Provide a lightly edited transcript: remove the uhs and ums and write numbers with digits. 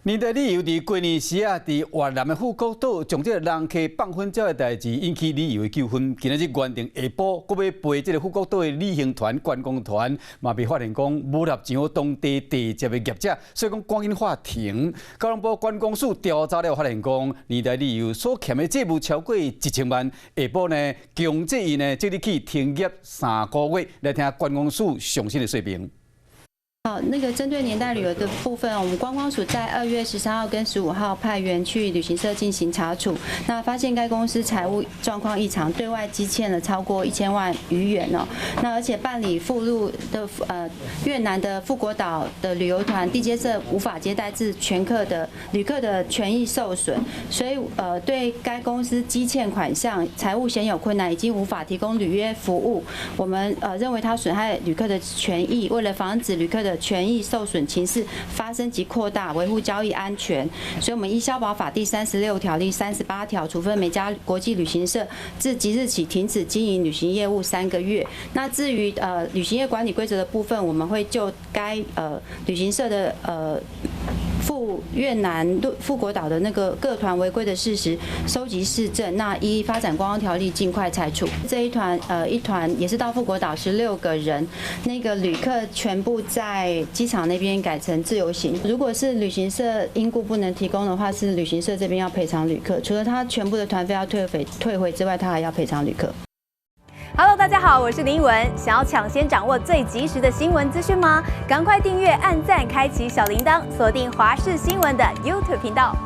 年代旅遊佇過年時啊，佇越南的富國島，將這個人客放粉鳥的代誌引起旅遊的糾紛。今仔日原定下晡，閣欲飛這个富國島的旅行團、觀光團，嘛被發現講無納上當地地接的業者，所以講趕緊喊停。交通部觀光署調查了，發現講年代旅遊所欠的債務超過1000萬，下晡呢強制伊呢即日起停業3個月。來聽觀光署上新的說明。好，那個針對年代旅遊的部分，我們觀光署在2月13號跟15號派員去旅行社進行查處，那發現該公司財務狀況異常，對外積欠了超過1000萬餘元哦。那而且辦理赴陸的越南的富國島的旅遊團，地接社無法接待，致全客的旅客的權益受損，所以對該公司積欠款項、財務顯有困難，已經無法提供履約服務。我們認為它損害旅客的權益，為了防止旅客的權益受損情事發生及擴大，維護交易安全，所以我們依消保法第36條、第38條處分美家國際旅行社，自即日起停止經營旅行業務3個月。那至於旅行業管理規則的部分，我們會就該旅行社的赴越南富國島的那個各團違規的事實，收集事證，那依發展觀光條例盡快裁處。這一團一團也是到富國島16個人，那個旅客全部在機場那邊改成自由行。如果是旅行社因故不能提供的話，是旅行社這邊要賠償旅客，除了他全部的團費要退回之外，他還要賠償旅客。 Hello，大家好，我是林文。想要搶先掌握最及時的新聞資訊嗎？趕快訂閱、按讚、開啟小鈴鐺，鎖定華視新聞的 YouTube 頻道。